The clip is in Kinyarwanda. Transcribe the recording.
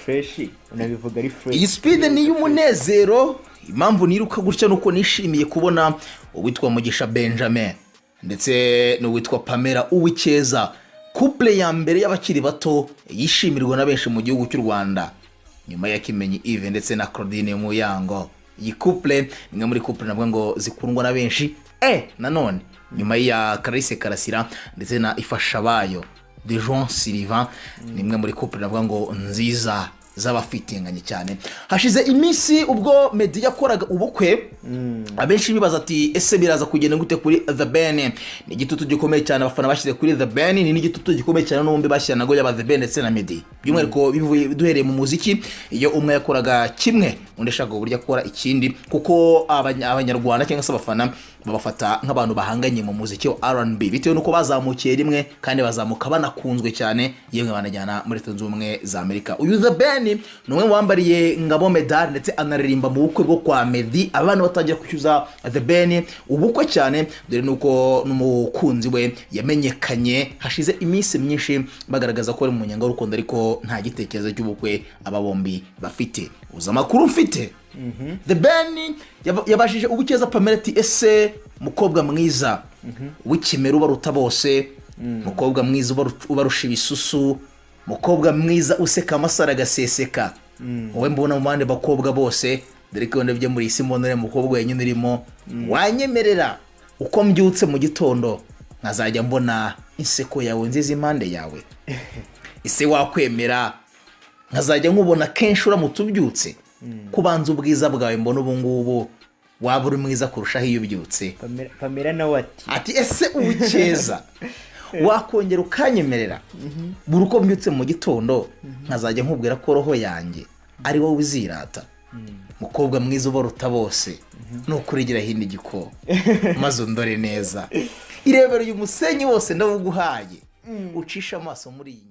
Fresh, unabivuga ari fresh. Iyi speed ni iy'umunezero. Impamvu niruka gutya nuko nishimiye kubona uwitwa Mugisha Benjamin ndetse n'uwitwa Pamela Uwicyeza, couple ya mbere y'abakiri bato yishimirwa na benshi mu gihugu cy'u Rwanda nyuma ya Kimenyi Yves ndetse na Claudine Muyango. Iyi couple ni imwe muri couple navuga ngo zikundwa na benshi, nanone nyuma ya Clarisse Karasira ndetse na Ifashabayo de Jean Sylvain, ni imwe muri couple navuga ngo nziza z'abafitinganye cyane. Hashize iminsi ubwo Meddy yakoraga ubukwe, abenshi bibaza ati: "Ese biraza kugenda gute kuri The Ben?" Ni igitutu gikomeye cyane abafana bashyize kuri The Ben, ni n'igitutu gikomeye cyane n'ubundi bashyira nago yaba The Ben ndetse na Meddy, by'umwihariko bivuye duhereye mu muziki. Iyo umwe yakoraga kimwe, undi ashaka uburyo akora ikindi, kuko abanyarwanda cyangwa se abafana babafata nk'abantu bahanganye mu muziki wa R&B, bitewe n'uko bazamukiye rimwe kandi bazamuka banakunzwe cyane, yemwe banajyana muri Leta Zunze Ubumwe za Amerika. Uyu The Ben ni umwe mu wambariye Ngabo medali ndetse anaririmba mu bukwe bwo kwa Meddy. Abana batangira kwishyuza The Ben ubukwe cyane, dore nuko n'umukunzi we yamenyekanye hashize iminsi myinshi bagaragaza ko bari mu munyenga w'urukundo, ariko nta gitekerezo cy'ubukwe aba bombi bafite. Uzi amakuru mfite? The Ben yabajije Uwicyeza Pamela ati: "Ese mukobwa mwiza w'ikimero ubaruta bose, mukobwa mwiza ubarusha ibisusu, mukobwa mwiza useka amasaro agaseseka, wowe mbona mu bandi bakobwa bose, dore ko ndebye muri iyi si mbona uriya mukobwa wenyine urimo, wanyemerera uko mbyutse mu gitondo nkazajya mbona inseko yawe nziza impande yawe? Ese wakwemera nkazajya nkubona kenshi uramutse ubyutse? Kubanza ubwiza bwawe mbona ubu ngubu waba uri mwiza kurushaho iyo ubyutse." Pamela nawe ati: Ati: "Ese Uwicyeza, wakongera ukanyemerera buri uko mbyutse mu gitondo nkazajya nkubwira ko roho yanjye ari wowe uzirata? Mukobwa mwiza ubaruta bose, nukurigira hino igiko maze undore neza, irebere uyu musenyi wose ndawuguhaye, ucishe amaso muri iyi."